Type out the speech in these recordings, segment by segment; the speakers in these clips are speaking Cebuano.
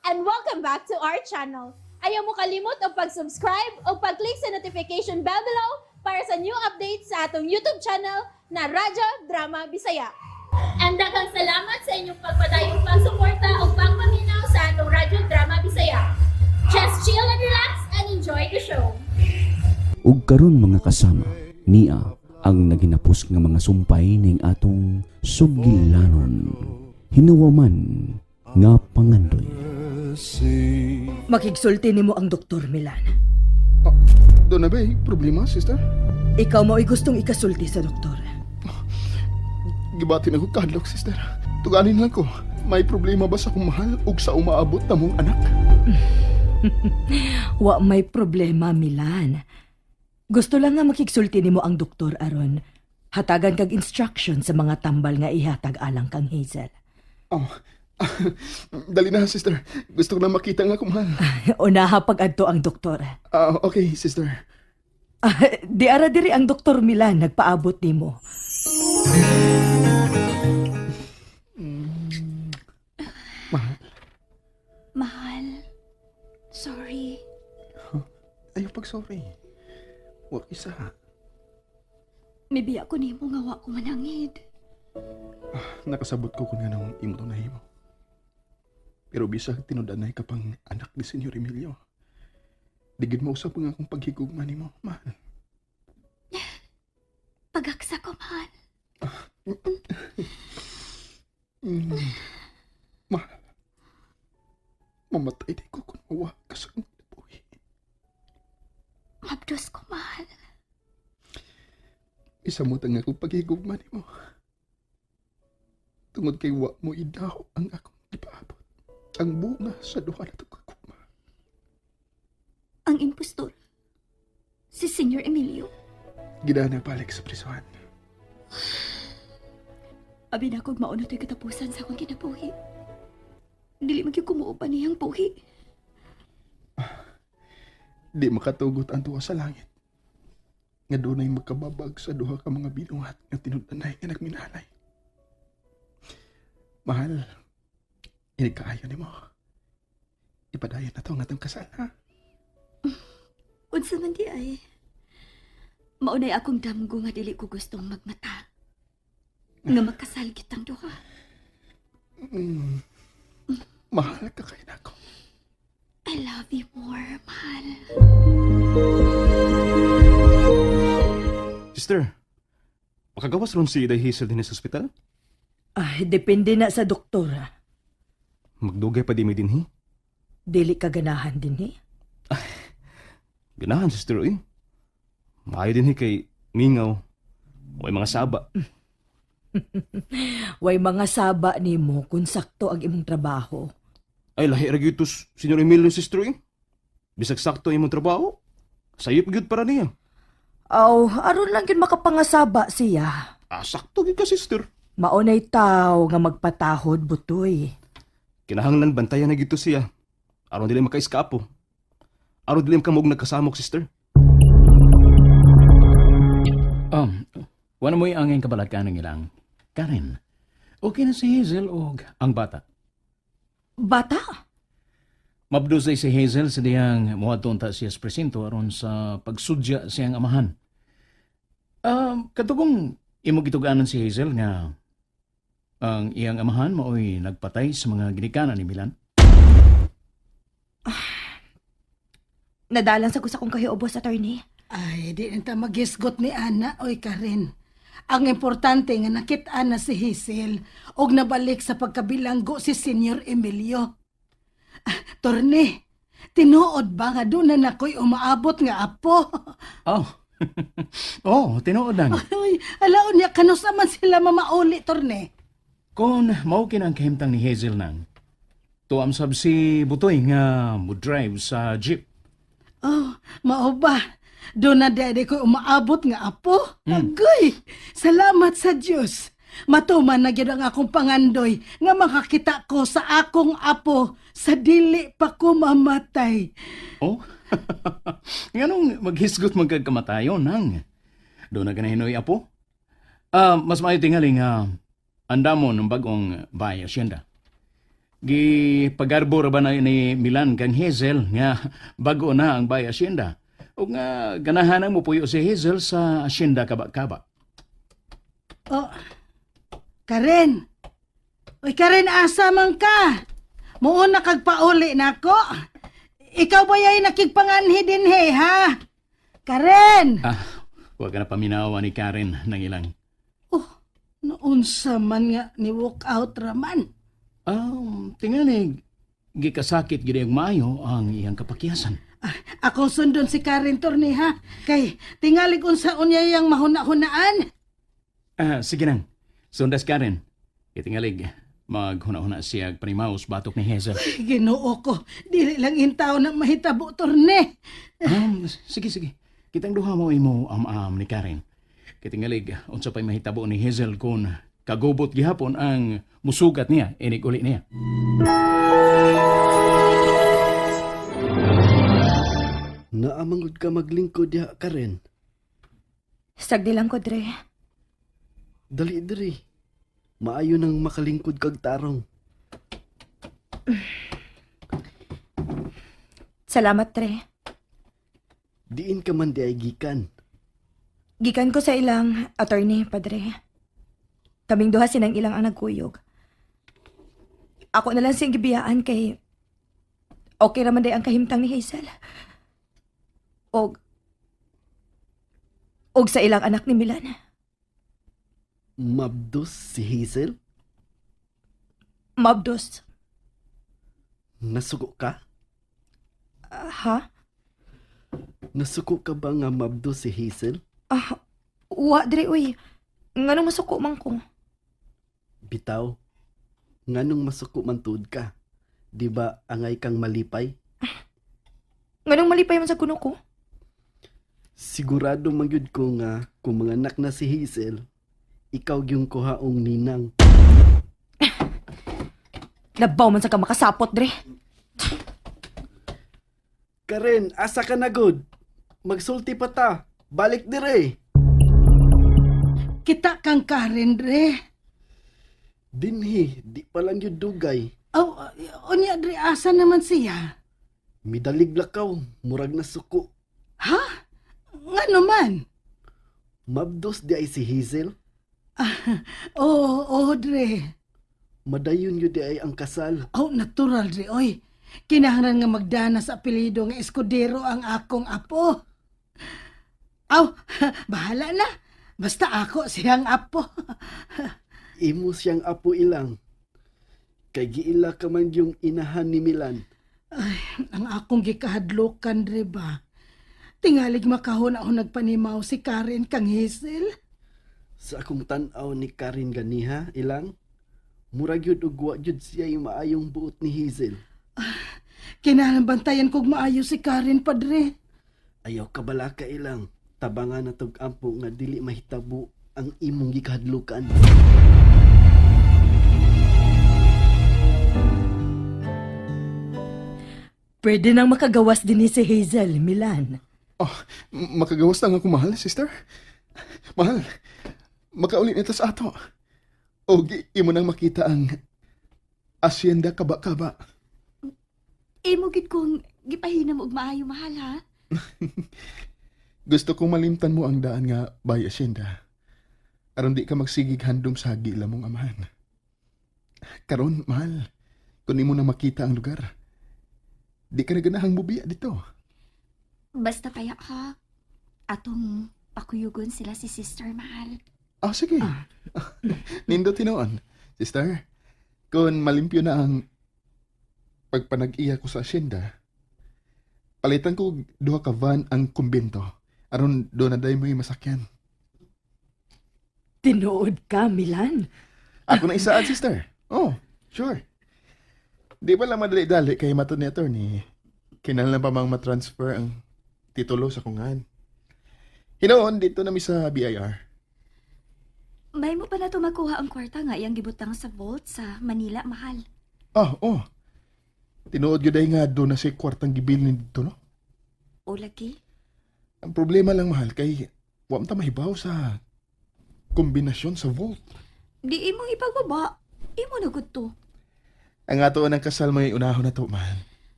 And welcome back to our channel. Ayaw mo kalimot og pag-subscribe o pag-click sa notification bell below para sa new updates sa atong YouTube channel na Radyo Drama Bisaya. And daghang salamat sa inyong pagpadayong pagsuporta o pagpaminaw sa atong Radyo Drama Bisaya. Just chill and relax and enjoy the show. Ug karon, mga kasama, niya ang naginapos nga mga sumpay ning atong sugilanon. Hinuwaman nga pangandoy. Makigsulti nimo ang Doktor Milan. Duna bay problema, sister? Ikaw mao'y gustong ikasulti sa doktor. Gibati na ko kahadlok, sister. Tuganin lang ko. May problema ba sa akong mahal ug sa umaabot na mong anak? Wa may problema, Milan. Gusto lang nga makigsulti nimo ang doktor aron hatagan kag instruction sa mga tambal nga ihatag alang kang Hazel. Oh, dali na, sister. Gusto ko na makita nga akong mahal. Unaha pag-adto ang doktor. Ah, okay, sister. Ah, di ara diri ang Doktor Milan nagpaabot nimo. Mahal. Mahal. Sorry. Ayaw pag sorry. Wa isa. Mibiya ko nimo nga wa ko manangid. Nakasabot ko kung nganong imo to nahimo. Pero bisag tinud-anay ka pang anak ni Senyor Emilio, di gyud mausab ang akong paghigugma nimo, mahal. Pagaksa ko, mahal. Mahal. Mamatay di ko kung mawa ka sa akong kinabuhi. Mabdos ko, mahal. Isamot ang akong paghigugma nimo. Tungod kay wa mo idaw ang akong gipaabot. Ang bunga sa duha na kagugma. Ang impostor. Si Senyor Emilio. Gidana balik sa prisuhan. Abi na kog mao na to'y katapusan sa akong kinabuhi. Dili man gyud ko muuban niyang buhi. Di makatugot ang tuwa sa langit nga dunay magkababag sa duha ka mga binuhat nga tinud-anay nga nagminalay. Mahal, inig kaayo nimo, ipadayon na to ang atong kasal, ha? Unsa man di ay. Mao na'y akong damgo nga dili ko gustong magmata. Nga magkasal kitang duha. Mahal ka kay nako. I love you more, mahal. Sister, makagawas ron si Iday Hazel din sa ospital? Ay, depende na sa doktor. Magdugay pa di mi dinhi. Dili ka ganahan dinhi. Ganahan, sister, oy. Maayo dinhi kay mingaw. Way mga saba. Way mga saba nimo kung sakto ang imong trabaho. Ay, lahi ra gyud to, Senyor Emilio, sister, oy. Bisag sakto imong trabaho, sayop gyud para niya. Aw, aron lang gyud makapangasaba siya. Ah, sakto gyud ka, sister. Maunay tao nga magpatahod, Butoy. Kinahanglan bantayan na gyud to siya. Aron dili makaiskapo. Aron dili ka nagkasamok, sister. Wala mo'y angay kabalakan ng ilang. Karen, okay na si Hazel og ang bata. Bata? Mabdusay si Hazel sa diyang muadto unta siya sa presinto aron sa pagsudya siyang amahan. Katugong imo gituganan si Hazel nga ang iyang amahan maoy nagpatay sa mga ginikanan ni Milan. Nadalan sa ko sa akong kahiubos, attorney. Ay, di na ta magisgot ni Ana, oy Karen. Ang importante nga nakit-an na si Hazel og nabalik sa pagkabilanggo si Senyor Emilio. Ah, Torne, tinuod ba nga duna na nako'y umaabot nga apo? Oh. Oh, tinuod lang. Ay, alaon niya, kanusa man sila mamauli, Torne. Kung mao ang kahimtang ni Hazel nang, tuam sab si Butoy nga mo drive sa jeep. Oh, mao ba? Duna di ko umaabot nga apo. Agoy, salamat sa Dios. Matuman na gyud ang akong pangandoy nga makakita ko sa akong apo sa dili pa ko mamatay. Oh? Nganong maghisgot man kag kamatayon nang? Duna ka na hinoy apo? Ah, mas maayo tingali nga andamon ng bagong bahay asyenda. Gipagarbo ra ba na ni Milan kang Hazel nga bago na ang bay asyenda. O nga ganahan mo puyo si Hazel sa asyenda kaba-kaba. Oh, Karen. Uy, Karen, asa man ka? Muuna kag pauli nako. Ikaw ba yay nakigpanganhi din he, ha? Karen! Ah, huwag ka na paminawa ni Karen ng ilang. Oh, naunsa man nga ni walk out raman. Tingali, gikasakit gid ang maayo ang iyang kapakyasan. Ah, akong sundon si Karen Torne ha. Kay tingalig unsa unya yang mahuna-hunaan. Ah, sige nang. Sundas Karen. Itingalig, maghuna-huna siya panimaus batok ni Hazel. Ginoo ko, dili lang intaw na mahitabo Torne. Sige, sige. Kitang duha mo imo am-am ni Karen. Kitingalig, unsa pa'y mahitabo ni Hazel kung kagubot gihapon ang musugat niya, inig uli niya. Naamangod ka maglingkod diha Karen. Sagdi lang ko, Dre. Dali diri. Maayo nang makalingkod kag tarong. Salamat, Dre. Diin ka man di ay gikan. Gikan ko sa ilang attorney, Padre. Kaming duha sinang ilang ang nagkuyog. Ako na lang siyang gibiyaan kay okay raman day ang kahimtang ni Hazel. Og og sa ilang anak ni Milan. Mabdos si Hazel? Mabdos. Nasuko ka? Ah, ha? Nasuko ka ba nga mabdos si Hazel? Ah, wa dre uy. Nganong masuko man ko? Bitaw. Nganong masuko man tuod ka? Di ba angay kang malipay? Nganong malipay man sa kuno ko? Sigurado man gyud ko nga kung manganak na si Hazel, ikaw gyung kuhaong ninang. Labaw man sa ka makasapot dre. Karen, asa ka na gud? Magsulti pa ta. Balik dire. Kita kang Karen dre. Dinhi, di pa lang yun dugay. Aw, unya dre asa naman siya? Midalig lakaw, murag na suko. Ha? Ngano man? Mabdos di ay si Hazel. Oo, oh, dre. Madayon yun di ay ang kasal. Oh, natural dre, oy. Kinahanglan nga magdana sa apelyido nga Escudero ang akong apo. Aw, bahala na. Basta ako siyang apo. Imo siyang apo ilang. Kay giila ka man yung inahan ni Milan. Ang akong gikahadlokan dre ba. Tingalig makahon ako nagpanimaw si Karen kang Hazel. Sa akong tan-aw ni Karin ganiha ilang, murag yun og wa yun siya yung maayong buot ni Hazel. Kinahanglan bantayan kog maayo si Karen, padre. Ayaw kabalaka ilang. Tabangan na tog ampo nga dili mahitabo ang imong gikahadlukan. Pwede nang makagawas din ni si Hazel, Milan. Oh, makagawas lang ako, mahal, sister. Mahal, makauli nito sa ato. O, imo nang makita ang asyenda kaba-kaba. Imo gid kong gipahina mo og maayo mahal ha. Gusto kong malimtan mo ang daan nga bay asyenda. Aron di ka magsigig handom sa gila mong amahan. Karon, mahal, kun imo na makita ang lugar, di ka na ganahang mubiya dito. Basta kaya ha. Atong pakuyugon sila si sister mahal. Ah, sige. Nindo tinuon. Sister, kung malimpyo na ang pagpanag-iya ko sa asyenda, palitan ko duha ka van ang kumbento. Aron doon na day mo yung masakyan. Tinuod ka, Milan. Ako na isaad, sister. Oh, sure. Di ba lang madali-dali kay mato ni attorney? Kinahanglan pa mang matransfer ang titulo sa kungan. Hinoon, dito na mi sa BIR. May mo pa na to makuha ang kwarta nga iyang gibutang sa vault sa Manila mahal. Ah, oh. Tinuod yun ay nga doon na si kwartang gibilin dito, no? O lagi. Ang problema lang, mahal, kay wa man ta mahibaw sa kombinasyon sa vault. Di imo ipagbaba. Imo na gud to. Ang ato ng kasal may unahon na to, mahal.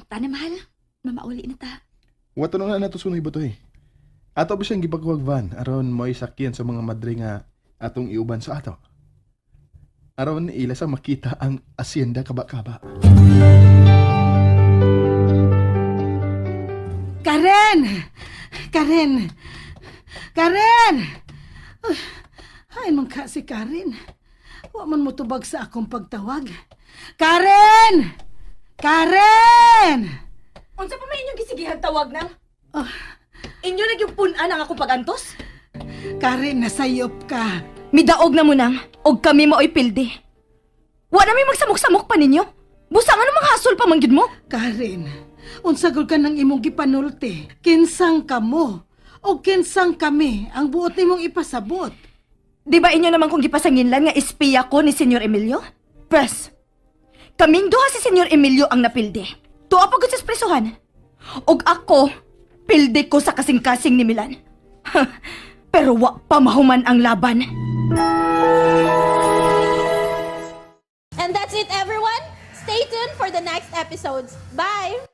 Tana, mahal. Mamauli na ta. Wato na na to sunoy ba to eh. Ato ba siyang gipagkuwag van aron mo'y sakyan sa mga madre nga atong iuban sa ato. Aron ila sa makita ang asyenda kaba-kaba. Karen! Karen! Karen! Uy, ay, man ka si Karen. Wa man mo tubag sa akong pagtawag. Karen! Karen! Unsa pa may inyong gisigihag tawag nang? Oh. Inyo na yung pun-an ang akong pagantos? Karen, nasayop ka. Midaog na mo nang, og kami maoy pildi. Wa na may magsamok-samok pa ninyo. Busa nga mga hasol pa manggid mo. Karen, unsagol ka ng imong gipanulti. Kinsang kamo o kinsang kami ang buot nimong ipasabot. Di ba inyo naman kung gipasanginlan nga espiya ko ni Senyor Emilio? Pres, kaming duha si Senyor Emilio ang napildi. Tuwa pa gud sa presuhan. Og ako, pildi ko sa kasing-kasing ni Milan. Pero wa pa mahuman ang laban. And that's it, everyone. Stay tuned for the next episodes. Bye!